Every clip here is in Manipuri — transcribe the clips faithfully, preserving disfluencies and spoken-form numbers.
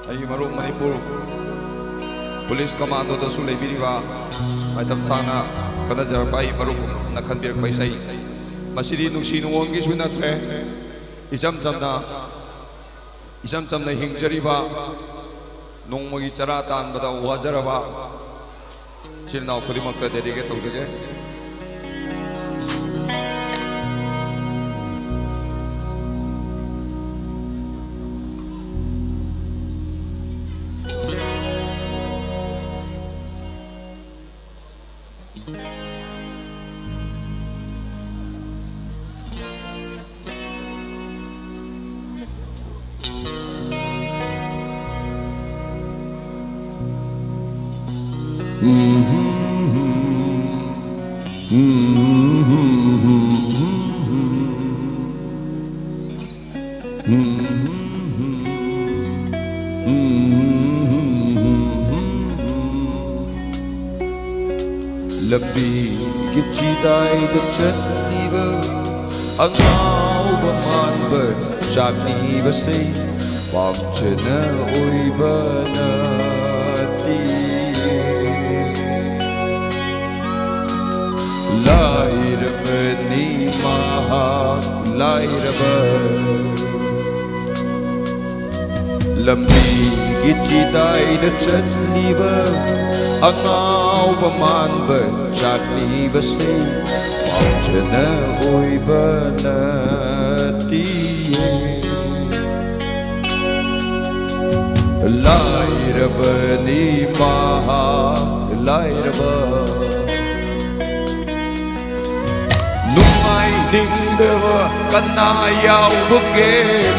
ꯑꯩꯒꯤ ꯃꯔꯨꯞ ꯃꯅꯤꯄꯨꯔ ꯄꯨꯂꯤꯁ ꯀꯃꯥꯟꯗꯣꯗꯁꯨ ꯂꯩꯕꯤꯔꯤꯕ, ꯃꯇꯝ ꯁꯥꯡꯅ ꯈꯪꯅꯖꯔꯛꯄ ꯑꯩ ꯃꯔꯨꯞꯅ ꯈꯟꯕꯤꯔꯛꯄ ꯏꯁꯩ꯫ ꯃꯁꯤꯗꯤ ꯅꯨꯡꯁꯤ ꯅꯨꯡꯉꯣꯟꯒꯤꯁꯨ ꯅꯠꯇ꯭ꯔꯦ, ꯏꯆꯝ ꯆꯝꯅ, ꯏꯆꯝ ꯆꯝꯅ ꯍꯤꯡꯖꯔꯤꯕ, ꯅꯣꯡꯃꯒꯤ ꯆꯔꯥ ꯇꯥꯟꯕꯗ ꯋꯥꯖꯔꯕ ꯏꯆꯤꯜ ꯏꯅꯥꯎ ꯈꯨꯗꯤꯡꯃꯛꯇ dedicate ꯇꯧꯖꯒꯦ꯫ ꯂꯝꯕꯤꯒꯤ ꯆꯤꯗꯥꯏꯗ ꯆꯠꯂꯤꯕ ꯑꯉꯥꯎꯕ ꯃꯥꯟꯕ ꯆꯥꯛꯅꯤꯕꯁꯦ ꯄꯥꯝꯖꯅ ꯑꯣꯏꯕ ꯅꯠꯇꯤꯌꯦ꯫ ꯂꯥꯏꯔꯕꯅꯤ ꯃꯍꯥꯛ ꯂꯥꯏꯔꯕ꯫ ꯂꯝꯕꯤꯒꯤ ꯆꯤꯗꯥꯏꯗ ꯆꯠꯂꯤꯕ ꯑꯉꯥꯎꯕ ꯃꯥꯟꯕ ꯆꯥꯛꯂꯤꯕꯁꯦ ꯄꯥꯝꯖꯅ ꯑꯣꯏꯕ ꯅꯠꯇꯤꯌꯦ꯫ ꯂꯥꯏꯔꯕꯅꯤ ꯃꯍꯥꯛ ꯂꯥꯏꯔꯕ꯫ ꯅꯨꯡꯉꯥꯏꯅꯤꯡꯗꯕ ꯀꯅꯥ ꯌꯥꯎꯕꯒꯦ?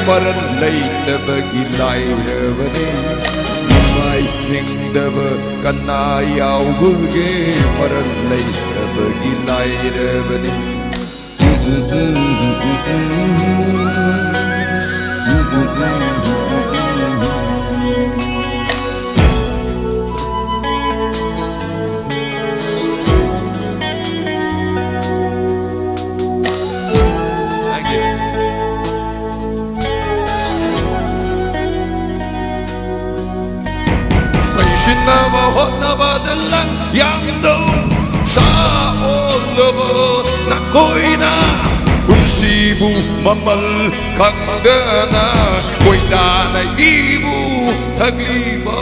ꯃꯔꯜ ꯂꯩꯇꯕꯒꯤ ꯂꯥꯏꯔꯕꯅꯤ꯫ ꯅꯨꯡꯉꯥꯏꯅꯤꯡꯗꯕ ꯀꯅꯥ ꯌꯥꯎꯕꯒꯦ? ꯃꯔꯜ ꯂꯩꯇꯕꯒꯤ ꯂꯥꯏꯔꯕꯅꯤ꯫ ꯍꯣꯠꯅꯕꯗ ꯂꯪ ꯌꯥꯝꯗꯧ ꯁꯥ ꯑꯣꯜꯂꯕ ꯅꯈꯣꯏꯅ ꯄꯨꯟꯁꯤꯕꯨ ꯃꯃꯜ ꯈꯪꯗꯅ ꯀꯣꯏꯇꯥꯅ ꯏꯕꯨ ꯊꯛꯂꯤꯕ꯫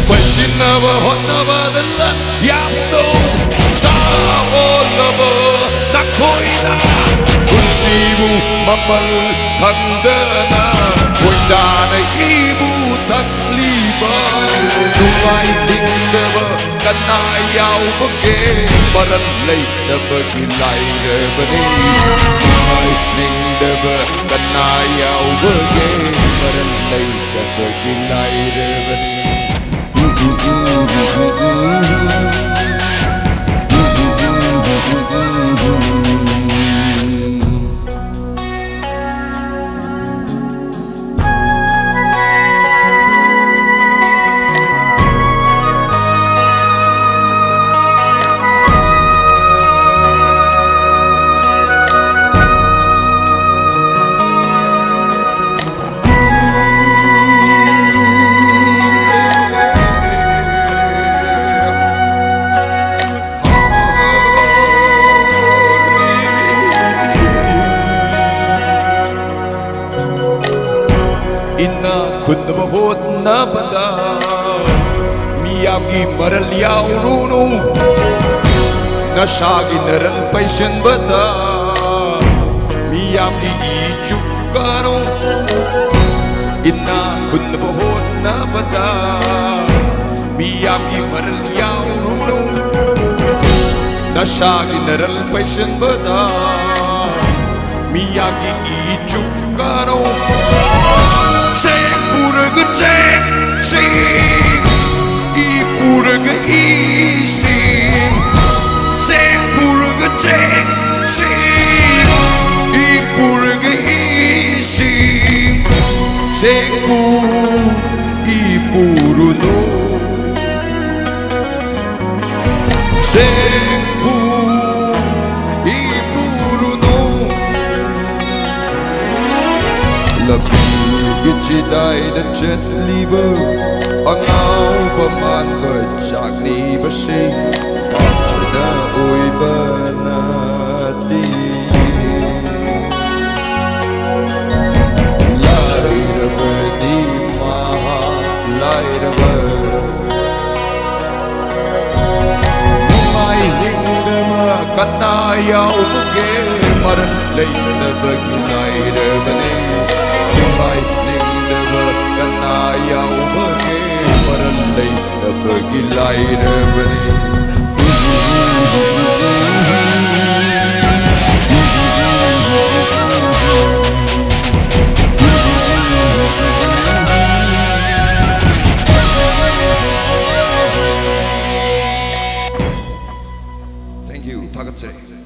ꯄꯩꯁꯤꯟꯅꯕ ꯍꯣꯠꯅꯕꯗ ꯂꯟ ꯌꯥꯝꯗꯧ ꯁꯥ ꯑꯣꯜꯂꯕ ꯅꯈꯣꯏꯅ ꯄꯨꯟꯁꯤꯕꯨ ꯃꯃꯜ ꯈꯪꯗꯅ ꯀꯣꯏꯇꯥꯅ ꯏꯕꯨ ꯊꯛꯂꯤꯕ꯫ ꯅꯨꯡꯉꯥꯏꯅꯤꯡꯗꯕ ꯀꯅꯥ ꯌꯥꯎꯕꯒꯦ? ꯃꯔꯜ ꯂꯩꯇꯕꯒꯤ ꯂꯥꯏꯔꯕꯅꯤ꯫ ꯅꯨꯡꯉꯥꯏꯅꯤꯡꯗꯕ ꯀꯅꯥ ꯌꯥꯎꯕꯒꯦ? ꯃꯔꯜ ꯂꯩꯇꯕꯒꯤ ꯂꯥꯏꯔꯕꯅꯤ꯫ ꯏꯅꯥꯛ ꯈꯨꯟꯅꯕ ꯍꯣꯠꯅꯕꯗ ꯃꯤꯌꯥꯝꯒꯤ ꯃꯔꯜ ꯌꯥꯎꯔꯨꯅꯨ꯫ ꯅꯁꯥꯒꯤ ꯅꯔꯜ ꯄꯩꯁꯤꯟꯕꯗ ꯃꯤꯌꯥꯝꯒꯤ ꯏ ꯆꯨꯞꯀꯅꯨ꯫ ꯏꯅꯥꯛ ꯈꯨꯟꯅꯕ ꯍꯣꯠꯅꯕꯗ ꯃꯤꯌꯥꯝꯒꯤ ꯃꯔꯜ ꯌꯥꯎꯔꯨꯅꯨ꯫ ꯅꯁꯥꯒꯤ ꯅꯔꯜ ꯄꯩꯁꯤꯟꯕꯗ ꯃꯤꯌꯥꯝꯒꯤ ꯏ ꯆꯨꯞꯀꯅꯨ꯫ ꯆꯦꯡ ꯄꯨꯔꯒ ꯆꯦꯡꯁꯤꯡ, ꯏ ꯄꯨꯔꯒ ꯏꯁꯤꯡ, ꯆꯦꯡ ꯄꯨꯔꯒ ꯆꯦꯡꯁꯤꯡ, ꯏ ꯄꯨꯔꯒ ꯏꯁꯤꯡ, ꯆꯦꯡ ꯄꯨ ꯏ ꯄꯨꯔꯨꯅꯨ꯫ ꯆꯦꯡ ꯄꯨ ꯏ ꯄꯨꯔꯨꯅꯨ꯫ ꯁꯤꯗꯥꯏꯗ ꯆꯠꯂꯤꯕ ꯑꯉꯥꯎꯕ ꯃꯥꯟꯕ ꯆꯥꯛꯂꯤꯕꯁꯤꯡ ꯄꯥꯝꯖꯅ ꯑꯣꯏꯕ ꯅꯠꯇꯦ꯫ ꯂꯥꯏꯔꯕꯗꯤ ꯃꯍꯥꯛ ꯂꯥꯏꯔꯕ ꯅꯨꯡꯉꯥꯏꯅꯤꯡꯗꯕ ꯀꯅꯥ ꯌꯥꯎꯕꯒꯦ? ꯃꯔꯝ ꯂꯩꯇꯕꯒꯤ ꯂꯥꯏꯔꯕꯅꯤ꯫ ꯅꯨꯡꯉꯥꯏꯅꯤꯡꯗꯕ ꯀꯅꯥ ꯌꯥꯎꯕꯒꯦ? ꯃꯔꯝ ꯂꯩꯇꯕꯒꯤ ꯂꯥꯏꯔꯕꯅꯤ꯫ Thank you. ꯊꯥꯒꯠꯆꯔꯤ꯫